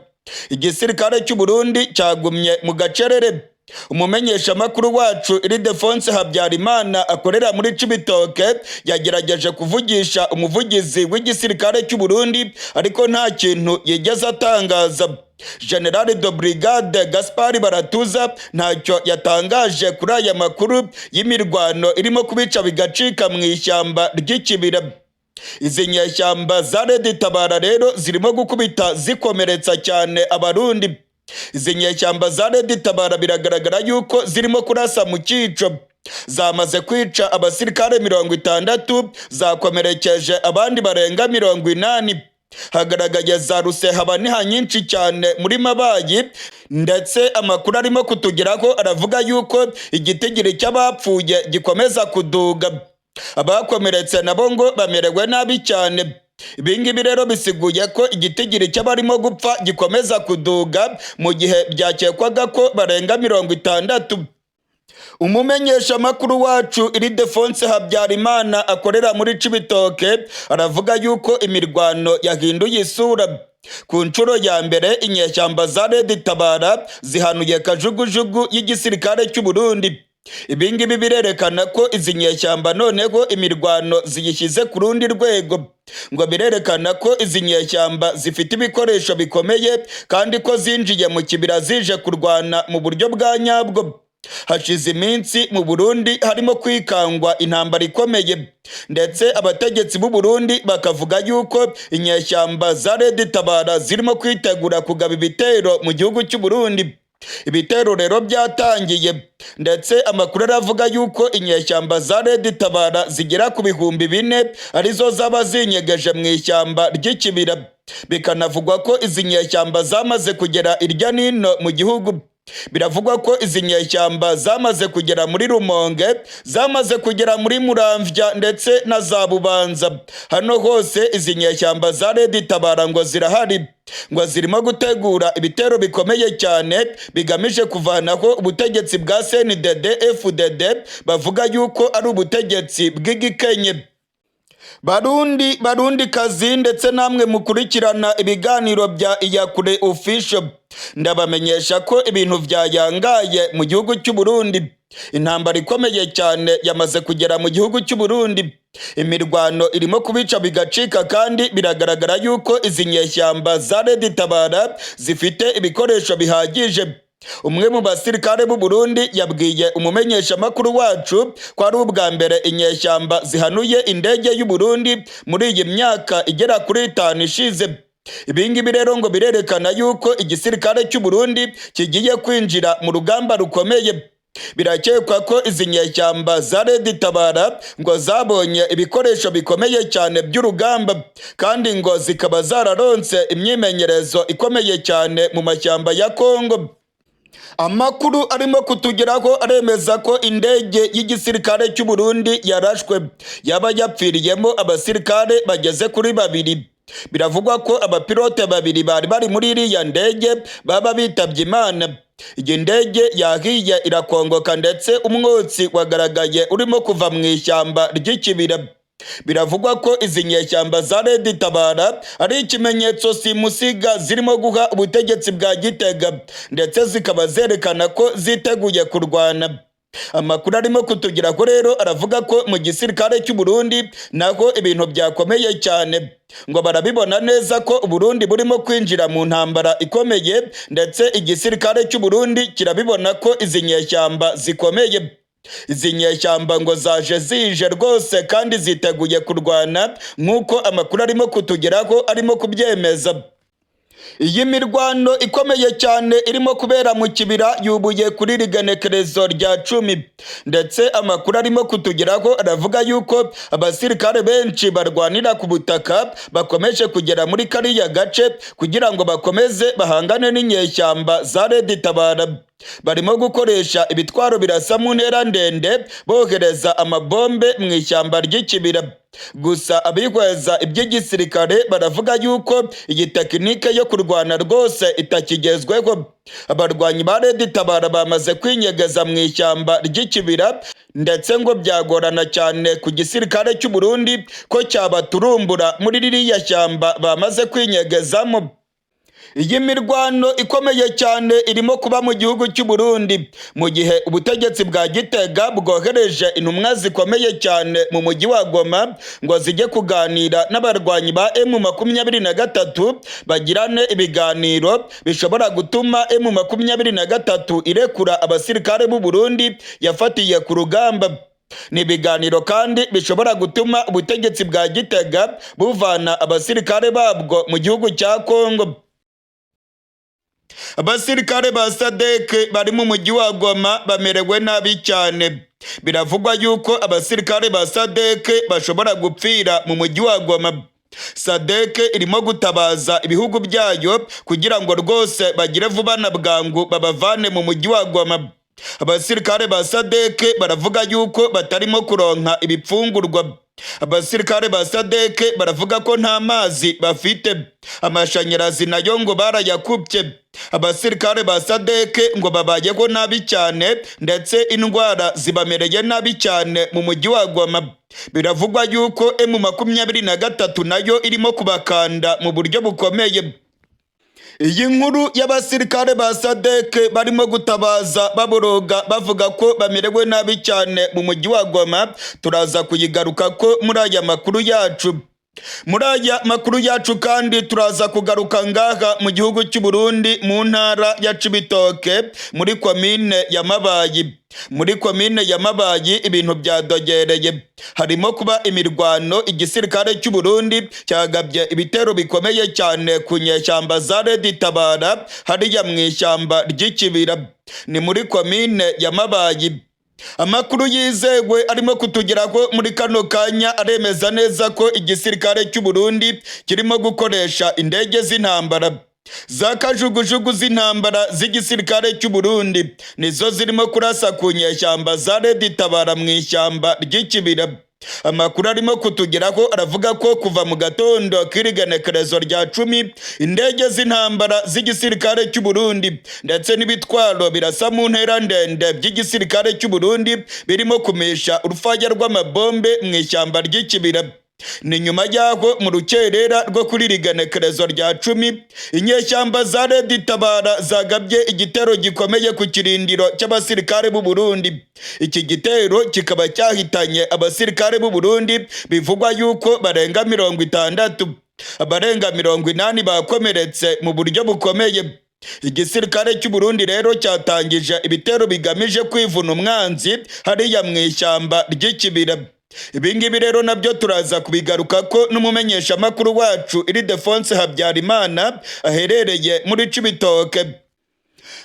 Igisirikare cy'u Burundi cyagumye mu gacerere. Umumenyeshamakuru wacu Ildefonse Habyarimana akorera muri Cibitoke yagerageje kuvugisha umuvugizi w'igisirikare cy'u Burundi, ariko nta kintu yigeze atangaza. General de Brigade Gaspard Baratuza ntacyo yatangaje kuri aya makuru y'imirwano irimo kubica bigacika mu ishyamba ry'ikibira. Izi nyeshyamba za Red Tabara rero zirimo gukubita zikomeretsa cyane Abarundi. Izi nyeshyamba za Red Tabara biragaragara yuko zirimo kurasa mu cyico. Zamaze kwica abasirikare 60, zakomerekeje abandi barenga 80. Hagaragaye za rusehabaniha nyinshi cyane muri Mabayi, ndetse amakuru arimo kutugeraho aravuga yuko igitigiri cy'abapfuye gikomeza kuduga. Abakomeretse nabo ngo bamerewe nabi cyane. Ibingibi rero bisiguye ko igitigiri cy'abarimo gupfa gikomeza kuduga, mu gihe byakekwaga ko barenga 60. Umumenyeshamakuru wacu Iridefonse Habyarimana akorera muri Cibitoke aravuga yuko imirwano yahinduye isura. Ku nshuro ya mbere inyeshyamba za Red Tabara zihanuye kajugujugu y'igisirikare cy'u Burundi. Ibingibi birerekana ko izi nyeshyamba noneho imirwano ziyishyize ku rundi rwego. Ngo birerekana ko izi nyeshyamba zifite ibikoresho bikomeye, kandi ko zinjiye mu kibira zije kurwana mu buryo bwa nyabwo. Hashize iminsi mu Burundi harimo kwikangwa intambara ikomeye, ndetse abategetsi b'u Burundi bakavuga yuko inyeshyamba za Red Tabara zirimo kwitegura kugaba ibitero mu gihugu cy'u Burundi. Ibitero rero byatangiye, ndetse amakuru aravuga yuko inyeshyamba za Red Tabara zigera ku 4000 arizo zaba zinyegeje mu ishyamba ry'ikibira. Bikanavugwa ko izi nyeshyamba zamaze kugera irya nino mu gihugu. Biravugwa ko izi nyeshyamba zamaze kugera muri Rumonge, zamaze kugera muri Muramvya ndetse na za Bubanza. Hano hose izi nyeshyamba za Red Tabara ngo zirahari, ngo zirimo gutegura ibitero bikomeye cyane bigamije kuvanaho ubutegetsi bwa CNDD FDD, bavuga yuko ari ubutegetsi bw'igikenye. Barundi, Barundi kazi, ndetse namwe mukurikirana ibiganiro bya Iyakure Official, ndabamenyesha ko ibintu byayangaye mu gihugu cy'u Burundi. Intambara ikomeye cyane yamaze kugera mu gihugu cy'u Burundi. Imirwano irimo kubica bigacika, kandi biragaragara yuko izi nyeshyamba za Red Tabara zifite ibikoresho bihagije. Umwe mu basirikare b'u Burundi yabwiye umumenyeshamakuru wacu ko ari ubwa mbere inyeshyamba zihanuye indege y'u Burundi muri iyi myaka igera kuri 5 ishize. Ibingibi rero ngo birerekana yuko igisirikare cy'u Burundi kigiye kwinjira mu rugamba rukomeye. Birakekwa ko izi nyeshyamba za Red Tabara ngo zabonye ibikoresho bikomeye cyane by'urugamba, kandi ngo zikaba zararonse imyimenyerezo ikomeye cyane mu mashyamba ya Kongo. Amakuru arimo kutugeraho aremeza ko indege y'igisirikare cy'u Burundi yarashwe, yaba yapfiriyemo abasirikare bageze kuri babiri. Biravugwa ko abapilote babiri bari bari muri iriya ndege baba bitabye Imana. Iyi ndege yahiye irakongoka, ndetse umwotsi wagaragaye urimo kuva mu ishyamba ry'ikibira. Biravugwa ko izi nyeshyamba za Red Tabara ari ikimenyetso simusiga zirimo guha ubutegetsi bwa Gitega, ndetse zikaba zerekana ko ziteguye kurwana. Amakuru arimo kutugeraho rero aravuga ko mu gisirikare cy'u Burundi naho ibintu byakomeye cyane. Ngo barabibona neza ko Burundi burimo kwinjira mu ntambara ikomeye, ndetse igisirikare cy'u Burundi kirabibona ko izi nyeshyamba zikomeye. Izi nyeshyamba ngo zaje zije rwose kandi ziteguye kurwana, nk'uko amakuru arimo kutugeraho arimo kubyemeza. Iyi mirwano ikomeye cyane irimo kubera mu kibira yubuye kuri rigenekerezo rya 10, ndetse amakuru arimo kutugeraho aravuga yuko abasirikare benshi barwanira ku butaka bakomeje kugera muri kariya gace kugira ngo bakomeze bahangane n'inyeshyamba za Red Tabara. Barimo gukoresha ibitwaro birasa mu ntera ndende, bohereza amabombe mu ishyamba ry'ikibira. Gusa abihweza iby'igisirikare baravuga yuko iyi tekinike yo kurwana rwose itakigezweho. Abarwanyi ba Red Tabara bamaze kwinyegeza mu ishyamba ry'ikibira, ndetse ngo byagorana cyane ku gisirikare cy'u Burundi ko cyabaturumbura muri ririya shyamba bamaze kwinyegezamo. Iyi mirwano ikomeye cyane irimo kuba mu gihugu cy'u Burundi mu gihe ubutegetsi bwa Gitega bwohereje intumwa zikomeye cyane mu mujyi wa Goma ngo zijye kuganira n'abarwanyi ba M23, bagirane ibiganiro bishobora gutuma M23 irekura abasirikare b'u Burundi yafatiye ku rugamba. Ni ibiganiro kandi bishobora gutuma ubutegetsi bwa Gitega buvana abasirikare babwo mu gihugu cya Kongo. Abasirikare ba SADC bari mu mujyi wa Goma bamerewe nabi cyane. Biravugwa yuko abasirikare ba SADC bashobora gupfira mu mujyi wa Goma. SADC irimo gutabaza ibihugu byayo kugira ngo rwose bagire vuba na bwangu babavane mu mujyi wa Goma. Abasirikare ba SADC baravuga yuko batarimo kuronka ibipfungurwa. Abasirikare ba SADC baravuga ko nta mazi bafite, amashanyarazi nayo ngo barayakupye. Abasirikare ba SADC ngo babayeho nabi cyane, ndetse indwara zibamereye nabi cyane mu mujyi wa Goma. Biravugwa yuko M23 nayo irimo kubakanda mu buryo bukomeye. Iyi nkuru y'abasirikare ba SADC barimo gutabaza baboroga bavuga ko bamerewe nabi cyane mu mujyi wa Goma, turaza kuyigaruka ko muri aya makuru yacu. Muri aya makuru yacu kandi turaza kugaruka ngaha mu gihugu cy'u Burundi, mu ntara ya Cibitoke, muri komine ya Mabayi. Muri komine ya Mabayi ibintu byadogereye, harimo kuba imirwano. Igisirikare cy'u Burundi cyagabye ibitero bikomeye cyane ku nyeshyamba za Red Tabara hariya mu ishyamba ry'Ikibira, ni muri komine ya Mabayi. Amakuru yizewe arimo kutugeraho muri kano kanya aremeza neza ko igisirikare cy'u Burundi kirimo gukoresha indege z'intambara. Za kajugujugu z'intambara z'igisirikare cy'u Burundi nizo zirimo kurasa ku nyeshyamba za Red Tabara mu ishyamba ry'Ikibira. Amakuru arimo kutugeraho aravuga ko kuva mu gatondo k'irigenekerezo rya 10, indege z'intambara z'igisirikare cy'u Burundi ndetse n'ibitwaro birasa mu ntera ndende by'igisirikare cy'u Burundi birimo kumisha urufaya rw'amabombe mu ishyamba ry'Ikibira. Ni nyuma y'aho mu rukerera rwo kuri rigenekerezo rya 10, inyeshyamba za Red Tabara zagabye igitero gikomeye ku kirindiro cy'abasirikare b'u Burundi. Iki gitero kikaba cyahitanye abasirikare b'u Burundi bivugwa yuko barenga 60, abarenga 80 bakomeretse mu buryo bukomeye. Igisirikare cy'u Burundi rero cyatangije ibitero bigamije kwivuna umwanzi hariya mu ishyamba ry'Ikibira. Ibi ngibi rero nabyo turaza kubigaruka ko n'umumenyeshamakuru wacu Ildefonse Habyarimana aherereye muri Cibitoke.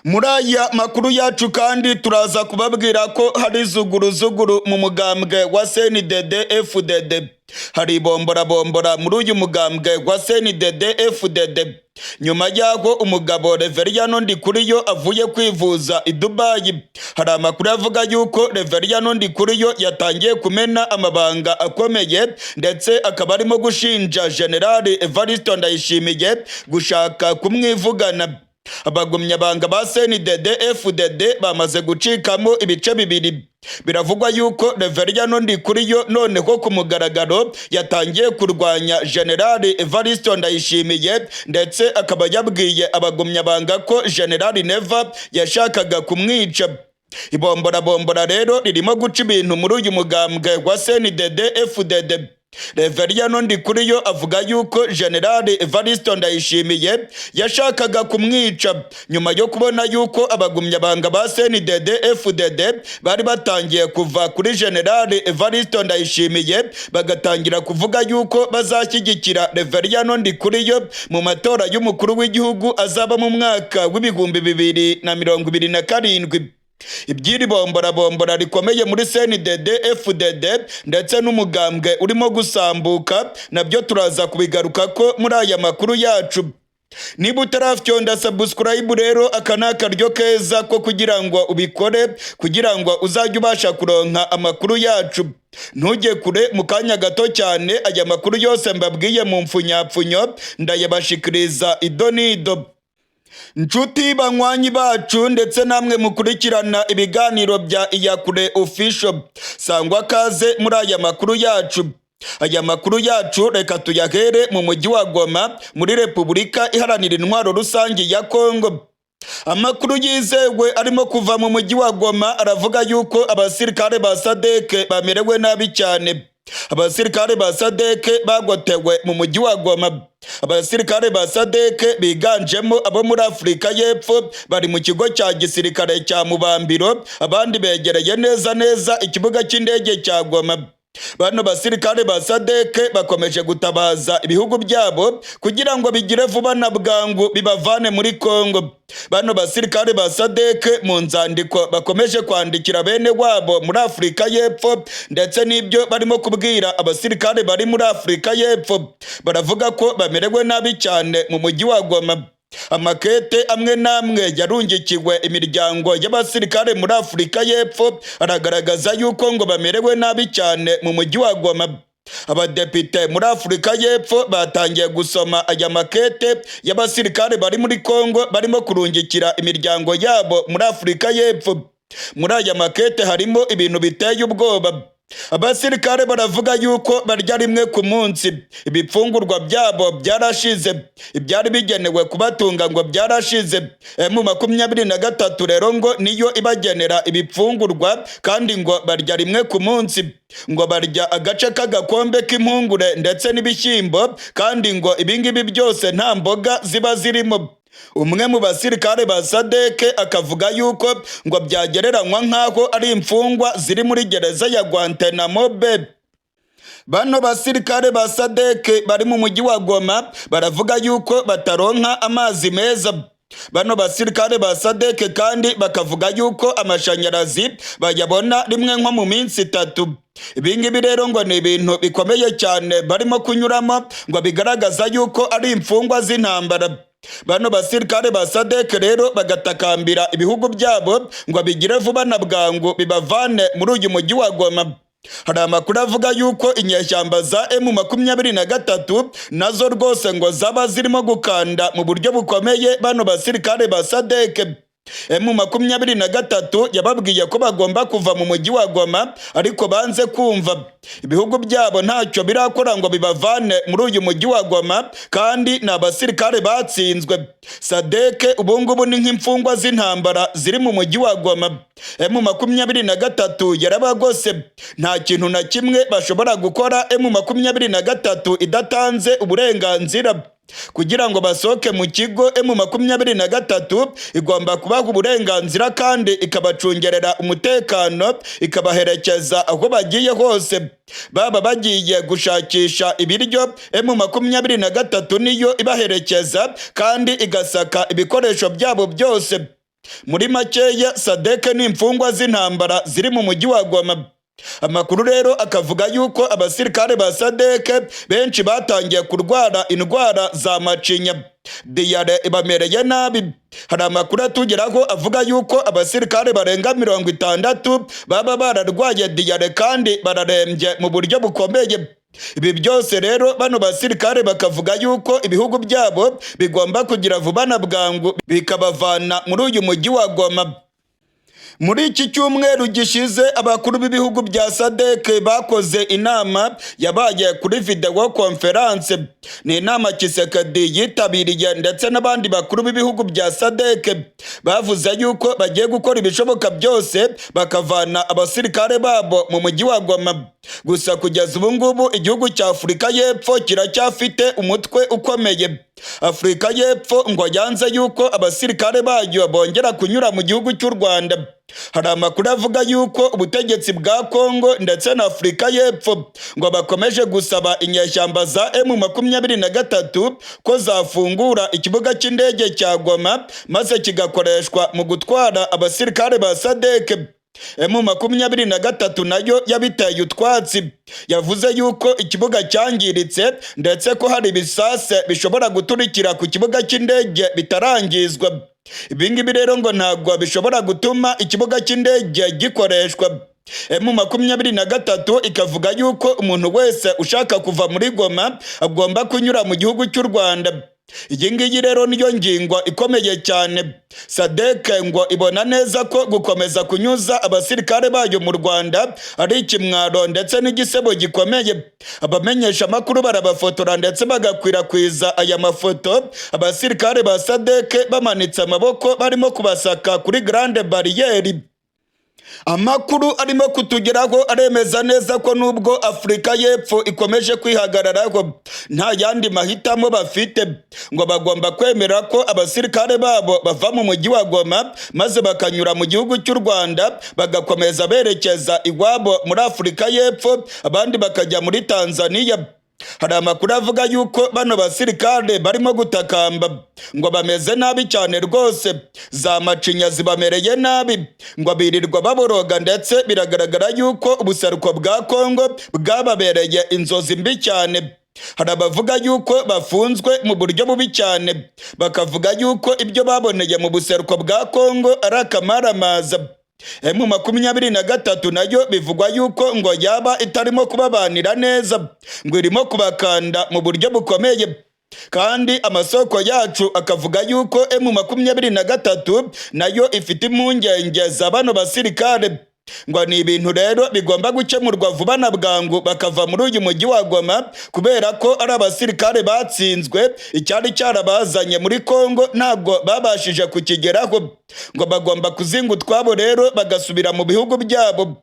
Muri aya makuru yacu kandi turaza kubabwira ko hari zuguruzuguru mu mugambwe wa CNDD FDD. Hari bomborabombora muri uyu mugambwe wa CNDD FDD nyuma y'aho umugabo Reveriyano Ndikuriyo avuye kwivuza i Dubayi. Hari amakuru avuga yuko Reveriyano Ndikuriyo yatangiye kumena amabanga akomeye, ndetse akaba arimo gushinja General Evariste Ndayishimiye gushaka kumwivugana. Abagumyabanga ba CNDD FDD bamaze gucikamo ibice bibiri. Biravugwa yuko Reveriyano Ndikuriyo noneho ku mugaragaro yatangiye kurwanya General Evariste Ndayishimiye, ndetse akaba yabwiye abagumyabanga ko General Neva yashakaga kumwica. Ibomborabombora rero ririmo guca ibintu muri uyu mugambwe wa CNDD FDD. Reveriyano Ndikuriyo avuga yuko General Evariste Ndayishimiye yashakaga kumwica nyuma yo kubona yuko abagumyabanga ba CNDD FDD bari batangiye kuva kuri General Evariste Ndayishimiye, bagatangira kuvuga yuko bazashyigikira Reveriyano Ndikuriyo mu matora y'umukuru w'igihugu azaba mu mwaka w'2027. Iby'iri bomborabombora rikomeye muri CNDD FDD ndetse n'umugambwe urimo gusambuka nabyo turaza kubigaruka ko muri aya makuru yacu. Niba utarafyonda subscribe rero, aka ni akaryo keza ko kugira ngo ubikore, kugira ngo uzajye ubasha kuronka amakuru yacu. Ntujye kure, mu kanya gato cyane aya makuru yose mbabwiye mu mfunyapfunyo ndayabashikiriza ido n'ido. Nshuti banywanyi bacu ndetse namwe mukurikirana ibiganiro bya Iyakure Official, sangwa kaze muri aya makuru yacu. Aya makuru yacu reka tuyahere mu mujyi wa Goma muri Repubulika Iharanira Intwaro Rusange ya Kongo. Amakuru yizewe arimo kuva mu mujyi wa Goma aravuga yuko abasirikare ba SADC bamerewe nabi cyane. Abasirikare ba SADC bagotewe mu mujyi wa Goma. Abasirikare ba SADC biganjemo abo muri Afurika y'Epfo bari mu kigo cya gisirikare cya Mubambiro, abandi begereye neza neza ikibuga cy'indege cya Goma. Bano basirikare ba SADC bakomeje gutabaza ibihugu byabo kugira ngo bigire vuba na bwangu bibavane muri Kongo. Bano basirikare ba SADC, mu nzandiko bakomeje kwandikira bene wabo muri Afurika y'Epfo ndetse n'ibyo barimo kubwira abasirikare bari muri Afurika y'Epfo, baravuga ko bamerewe nabi cyane mu mujyi wa Goma. Amakete amwe n'amwe yarungikiwe imiryango y'abasirikare muri Afurika y'Epfo aragaragaza yuko ngo bamerewe nabi cyane mu mujyi wa Goma. Abadepite muri Afurika y'Epfo batangiye gusoma aya makete y'abasirikare bari muri Kongo barimo kurungikira imiryango yabo muri Afurika y'Epfo. Muri aya makete harimo ibintu biteye ubwoba. Abasirikare baravuga yuko barya rimwe ku munsi, ibifungurwa byabo byarashize, ibyari bigenewe kubatunga ngo byarashize. M23 rero ngo niyo ibagenera ibifungurwa, kandi ngo barya rimwe ku munsi. Ngo barya agace k'agakombe k'impungure ndetse n'ibishyimbo, kandi ngo ibingibi byose nta mboga ziba zirimo. Umwe mu basirikare ba SADC akavuga yuko ngo byagereranywa nk'aho ari imfungwa ziri muri gereza ya Guantanamo Bay. Bano basirikare ba SADC bari mu mujyi wa Goma baravuga yuko bataronka amazi meza. Bano basirikare ba SADC kandi bakavuga yuko amashanyarazi bayabona rimwe nko mu minsi 3. Ibingibi rero ngo ni ibintu bikomeye cyane barimo kunyuramo, ngo bigaragaza yuko ari imfungwa z'intambara. Bano basirikare ba SADC rero bagatakambira ibihugu byabo ngo bigire vuba na bwangu bibavane muri uyu mujyi wa Goma. Hari amakuru avuga yuko inyeshyamba za M23 nazo rwose ngo zaba zirimo gukanda mu buryo bukomeye bano basirikare ba SADC. M23 yababwiye ko bagomba kuva mu mujyi wa Goma, ariko banze kumva. Ibihugu byabo ntacyo birakora ngo bibavane muri uyu mujyi wa Goma, kandi ni abasirikare batsinzwe. SADC ubungubu ni nk'imfungwa z'intambara ziri mu mujyi wa Goma. M23 yarabagose, nta kintu na kimwe bashobora gukora M23 idatanze uburenganzira. Kugira ngo basohoke mu kigo, M23 igomba kubaha uburenganzira kandi ikabacungerera umutekano, ikabaherekeza aho bagiye hose. Baba bagiye gushakisha ibiryo, M23 niyo ibaherekeza kandi igasaka ibikoresho byabo byose. Muri makeya, SADC ni imfungwa z'intambara ziri mu mujyi wa Goma. Amakuru rero akavuga yuko abasirikare ba SADC benshi batangiye kurwara indwara za macinya, diyare ibamereye nabi. Hari amakuru atugeraho avuga yuko abasirikare barenga 60 baba bararwaye diyare kandi bararembye mu buryo bukomeye. Ibi byose rero, bano basirikare bakavuga yuko ibihugu byabo bigomba kugira vuba na bwangu bikabavana muri uyu mujyi wa Goma. Muri iki cyumweru gishize, abakuru b'ibihugu bya SADC bakoze inama yabaye kuri video conference. Ni inama Tshisekedi yitabiriye ndetse n'abandi bakuru b'ibihugu bya SADC. Bavuze yuko bagiye gukora ibishoboka byose bakavana abasirikare babo mu mujyi wa Goma. Gusa kugeza ubu ngubu igihugu cya Afurika y'Epfo kiracyafite umutwe ukomeye. Afurika y'Epfo ngo yanze yuko abasirikare bayo bongera kunyura mu gihugu cy'u Rwanda. Hari amakuru avuga yuko ubutegetsi bwa Kongo ndetse na Afurika y'Epfo ngo bakomeje gusaba inyeshyamba za M23 ko zafungura ikibuga cy'indege cya Goma, maze kigakoreshwa mu gutwara abasirikare ba SADC. M23 nayo yabiteye utwatsi, yavuze yuko ikibuga cyangiritse ndetse ko hari ibisase bishobora guturikira ku kibuga cy'indege bitarangizwa. Ibingibi rero ngo ntabwo bishobora gutuma ikibuga cy'indege gikoreshwa. M23 ikavuga yuko umuntu wese ushaka kuva muri Goma agomba kunyura mu gihugu cy'u Rwanda. Iyi ngiyi rero niyo ngingo ikomeye cyane. SADC ngo ibona neza ko gukomeza kunyuza abasirikare bayo mu Rwanda ari ikimwaro ndetse n'igisebo gikomeye. Abamenyesha amakuru barabafotora ndetse bagakwirakwiza aya mafoto, abasirikare ba SADC bamanitse amaboko barimo kubasaka kuri Grande Barrière. Amakuru arimo kutugeraho aremeza neza ko nubwo Afurika y'Epfo ikomeje kwihagararaho, nta yandi mahitamo bafite. Ngo bagomba kwemera ko abasirikare babo bava mu mujyi wa Goma, maze bakanyura mu gihugu cy'u Rwanda, bagakomeza berekeza iwabo muri Afurika y'Epfo, abandi bakajya muri Tanzania. Hari amakuru avuga yuko bano basirikare barimo gutakamba, ngo bameze nabi cyane rwose, za macinya zibamereye nabi, ngo birirwa baboroga, ndetse biragaragara yuko ubuseruko bwa Kongo bwababereye inzozi mbi cyane. Hari abavuga yuko bafunzwe mu buryo bubi cyane, bakavuga yuko ibyo baboneye mu buseruko bwa Kongo ari akamaramaza. M23 nayo bivugwa yuko ngo yaba itarimo kubabanira neza, ngo irimo kubakanda mu buryo bukomeye, kandi amasoko yacu akavuga yuko M23 nayo ifite impungenge za bano basirikare. Ngo ni ibintu rero bigomba gukemurwa vuba na bwangu, bakava muri uyu mujyi wa Goma, kubera ko ari abasirikare batsinzwe. Icyari cyarabazanye muri Kongo ntabwo babashije kukigeraho. Ngo bagomba kuzinga utwabo rero, bagasubira mu bihugu byabo.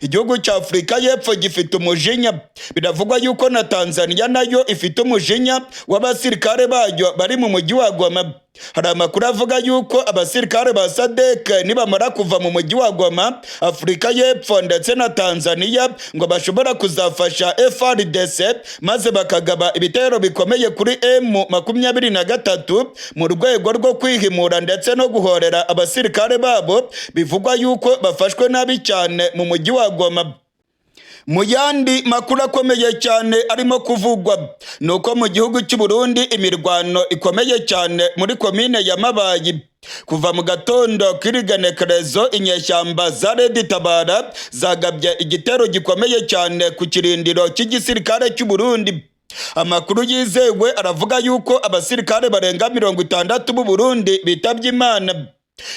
Igihugu cya Afurika y'Epfo gifite umujinya. Biravugwa yuko na Tanzania nayo ifite umujinya w'abasirikare bayo bari mu mujyi wa Goma. Hari amakuru avuga yuko abasirikare ba SADC nibamara kuva mu mujyi wa Goma, Afurika y'Epfo ndetse na Tanzania ngo bashobora kuzafasha FARDC, maze bakagaba ibitero bikomeye kuri M23 mu rwego rwo kwihimura ndetse no guhorera abasirikare babo bivugwa yuko bafashwe nabi cyane mu mujyi wa Goma. Mu yandi makuru akomeye cyane arimo kuvugwa ni uko mu gihugu cy'u Burundi imirwano ikomeye cyane muri komine ya Mabayi. Kuva mu gatondo k'irigenekerezo, inyeshyamba za Red Tabara zagabye igitero gikomeye cyane ku kirindiro cy'igisirikare cy'u Burundi. Amakuru yizewe aravuga yuko abasirikare barenga 60 b'u Burundi bitabye Imana.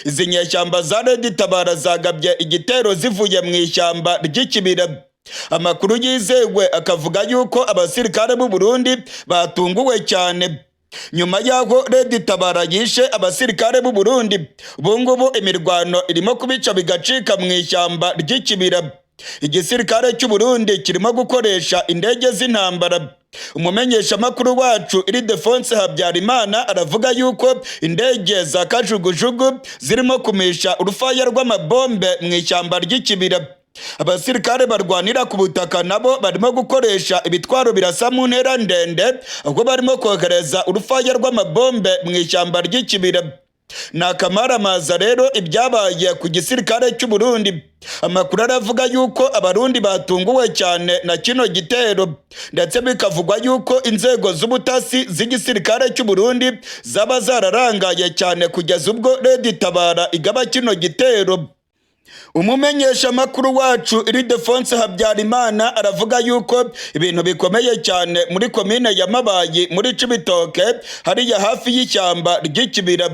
Izi nyeshyamba za Red Tabara zagabye igitero zivuye mu ishyamba ry'Ikibira. Amakuru yizewe akavuga yuko abasirikare b'u Burundi batunguwe cyane nyuma y'aho Red Tabara yishe abasirikare b'u Burundi. Ubu ngubu imirwano irimo kubica bigacika mu ishyamba ry'Ikibira. Igisirikare cy'u Burundi kirimo gukoresha indege z'intambara. Umumenyeshamakuru wacu Ildefonse Habyarimana aravuga yuko indege za kajugujugu zirimo kumisha urufaya rw'amabombe mu ishyamba ry'Ikibira. Abasirikare barwanira ku butaka nabo barimo gukoresha ibitwaro birasa mu ntera ndende, ubwo barimo kohereza urufaya rw'amabombe mu ishyamba ry'Ikibira. Ni akamaramaza rero ibyabaye ku gisirikare cy'u Burundi. Amakuru aravuga yuko Abarundi batunguwe cyane na kino gitero, ndetse bikavugwa yuko inzego z'ubutasi z'igisirikare cy'u Burundi zaba zararangaye cyane kugeza ubwo Red Tabara igaba kino gitero. Umumenyeshamakuru wacu Ildefonse Habyarimana aravuga yuko ibintu bikomeye cyane muri komine ya Mabayi muri Cibitoke, hariya hafi y'ishyamba ry'Ikibira.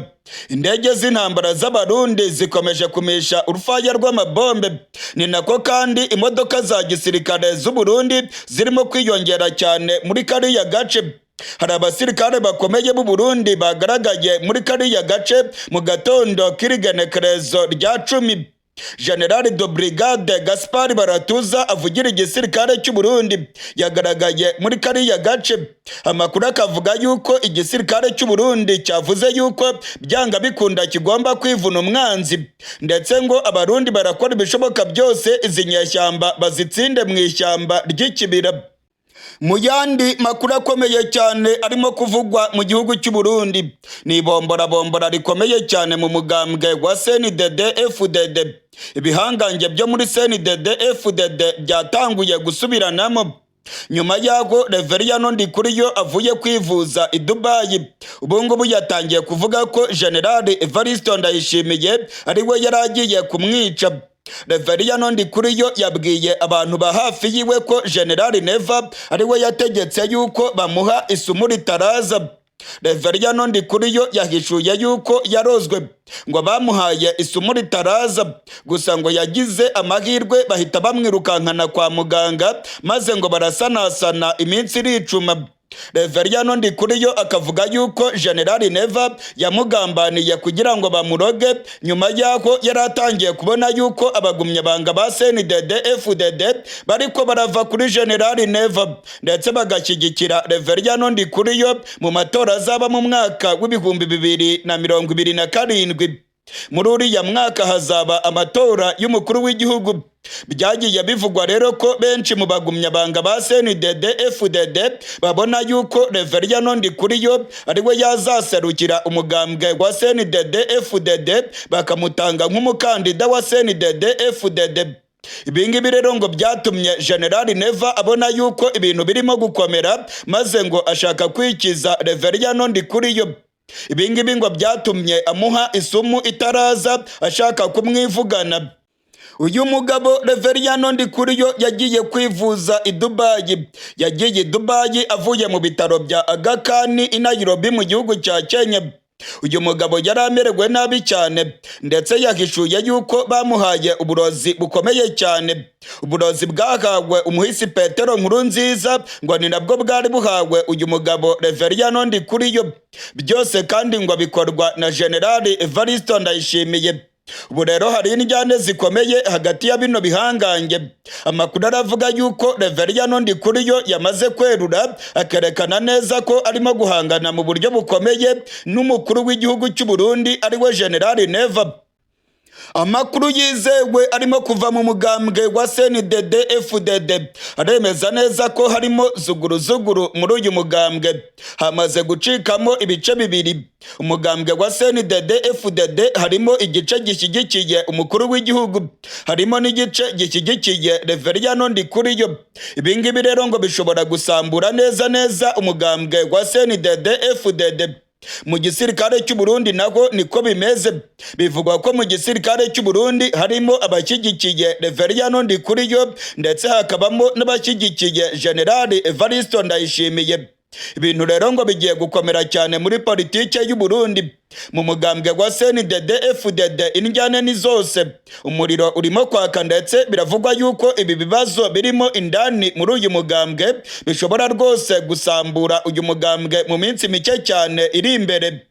Indege z'intambara z'Abarundi zikomeje kumisha urufaya rw'amabombe. Ni nako kandi imodoka za gisirikare z'u Burundi zirimo kwiyongera cyane muri kariya gace. Hari abasirikare bakomeye b'u Burundi bagaragaye muri kariya gace mu gatondo k'irigenekerezo rya 10. General de Brigade Gaspard Baratuza avugira igisirikare cy'u Burundi yagaragaye muri kariya gace. Amakuru akavuga yuko igisirikare cy'u Burundi cyavuze yuko byanga bikunda kigomba kwivuna umwanzi, ndetse ngo Abarundi barakora ibishoboka byose izi nyeshyamba bazitsinde mu ishyamba ry'Ikibira. Mu yandi makuru akomeye cyane arimo kuvugwa mu gihugu cy'u Burundi ni ibomborabombora rikomeye cyane mu mugambwe wa CNDD FDD. Ibihangange byo muri CNDD FDD byatanguye gusubiranamo nyuma y'aho Reveriyano Ndikuriyo avuye kwivuza i Dubai. Ubu ngubu yatangiye kuvuga ko General Evariste Ndayishimiye ari we yari agiye kumwica. Reveriyano Ndikuriyo yabwiye abantu ba hafi yiwe ko General Neva ari we yategetse yuko bamuha isumu ritaraza. Reveriyano Ndikuriyo yahishuye yuko yarozwe, ngo bamuhaye isumu ritaraza, gusa ngo yagize amahirwe bahita bamwirukankana kwa muganga, maze ngo barasanasana iminsi iricuma. Reveriyano Ndikuriyo akavuga yuko General Neva yamugambaniye kugira ngo bamuroge, nyuma y'aho yari atangiye kubona yuko abagumyabanga ba CNDD FDD bariko barava kuri General Neva, ndetse bagashyigikira Reveriyano Ndikuriyo mu matora azaba mu mwaka w'2027. Muri uriya mwaka hazaba amatora y'umukuru w'igihugu. Byagiye bivugwa rero ko benshi mu bagumyabanga ba CNDD FDD babona yuko Reveriyano Ndikuriyo ariwe yazaserukira umugambwe wa CNDD FDD, bakamutanga nk'umukandida wa CNDD FDD. Ibingibi rero ngo byatumye General Neva abona yuko ibintu birimo gukomera, maze ngo ashaka kwikiza Reveriyano Ndikuriyo. Ibingibi ngo byatumye amuha isumu itaraza, ashaka kumwivugana. Uyu mugabo Reveriyano Ndikuriyo yagiye kwivuza i Dubayi. Yagiye i Dubayi avuye mu bitaro bya Aga Khan i Nairobi mu gihugu cya Kenya. Uyu mugabo yari amerewe nabi cyane, ndetse yahishuye yuko bamuhaye uburozi bukomeye cyane. Uburozi bwahawe umuhisi Petero Nkurunziza ngo ni nabwo bwari buhawe uyu mugabo Reveriyano Ndikuriyo. Byose kandi ngo bikorwa na General Evaristo Ndayishimiye. Ubu rero hari indyane zikomeye hagati ya bino bihangange. Amakuru aravuga yuko Reveriyano Ndikuriyo yamaze kwerura, akerekana neza ko arimo guhangana mu buryo bukomeye n'umukuru w'igihugu cy'u Burundi, ariwe General Neva. Amakuru yizewe arimo kuva mu mugambwe wa CNDD FDD aremeza neza ko harimo zuguruzuguru muri uyu mugambwe. Hamaze gucikamo ibice bibiri. Umugambwe wa CNDD FDD harimo igice gishyigikiye umukuru w'igihugu, harimo n'igice gishyigikiye Reveriyano Ndikuriyo. Ibingibi rero ngo bishobora gusambura neza neza umugambwe wa CNDD FDD. Mu gisirikare cy'u Burundi naho niko bimeze. Bivugwa ko mu gisirikare cy'u Burundi harimo abashyigikiye Reveriyano Ndikuriyo, ndetse hakabamo n'abashyigikiye General Evaristo Ndayishimiye. Ibintu rero ngo bigiye gukomera cyane muri politike y'u Burundi. Mu mugambwe wa CNDD FDD indyane ni zose, umuriro urimo kwaka, ndetse biravugwa yuko ibi bibazo birimo indani muri uyu mugambwe bishobora rwose gusambura uyu mugambwe mu minsi mike cyane iri imbere.